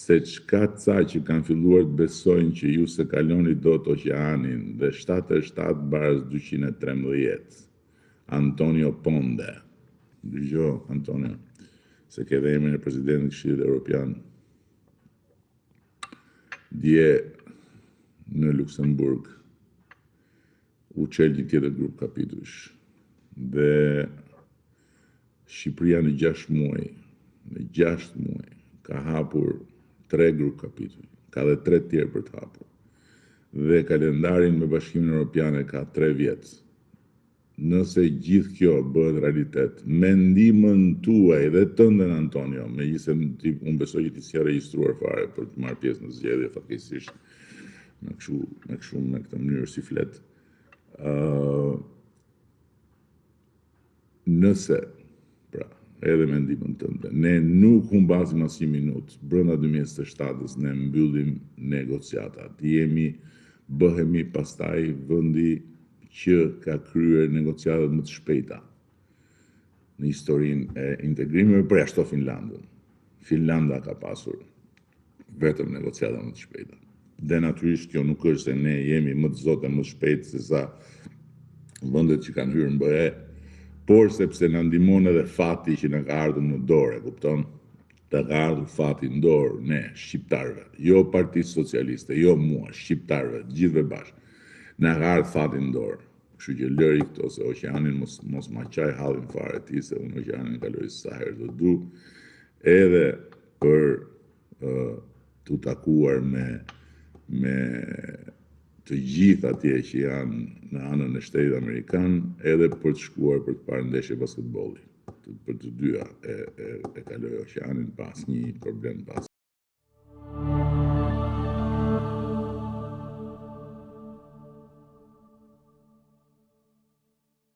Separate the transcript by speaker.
Speaker 1: Seç ka ca që kanë filluar të besojnë që ju s'e kaloni dot oqeanin dhe 7 e 7 baras 213. Antonio Ponde. Dëgjo, Antonio, se ke dhe emrin e presidentit të Këshillit Evropian. Dje në Luksemburg u çel një tjetër grup kapitujsh dhe Shqipëria në 6 muaj, në 6 muaj ka hapur 3 grup kapituj, ka dhe 3 tjerë për të hapur. Dhe kalendarin me Bashkimin Evropian e ka 3 vjet. Nëse gjithë kjo bëhet realitet, me ndihmën tuaj dhe tënden Antonio, megjithëse ti unë besoj që ti s'je regjistruar fare për të marrë pjesë në zgjedhje fatkeqësisht me kështu me kështu me këtë mënyrë si flet. Ë uh, nëse pra, edhe me ndihmën tënde, ne nuk humbasim asnjë minutë. Brenda 2027-s ne mbyllim negociatat. Jemi bëhemi pastaj vendi që ka kryer negociatat më të shpejta në historinë e integrimeve, përjashto Finlandën. Finlanda ka pasur vetëm negociata më të shpejta. Dhe natyrisht kjo nuk është se ne jemi më të zotë e më të shpejtë se sa vendet që kanë hyrë në BE, por sepse na ndihmon edhe fati që na ka ardhur në dorë, e kupton? Na ka ardhur fati në dorë ne shqiptarëve, jo Partisë Socialiste, jo mua, shqiptarëve, të gjithëve bashkë. Na ka ardhur fati në dorë. Kështu që lëri këto se oqeanin mos mos ma qaj hallin fare ti se unë oqeanin e kaloj sa herë të du. Edhe për uh, t'u takuar me me të gjithë atje që janë në anën e shtetit amerikan, edhe për të shkuar për të parë ndeshje basketbolli. Për të dyja e, e, e kaloj oqeanin pa asnjë problem, pa.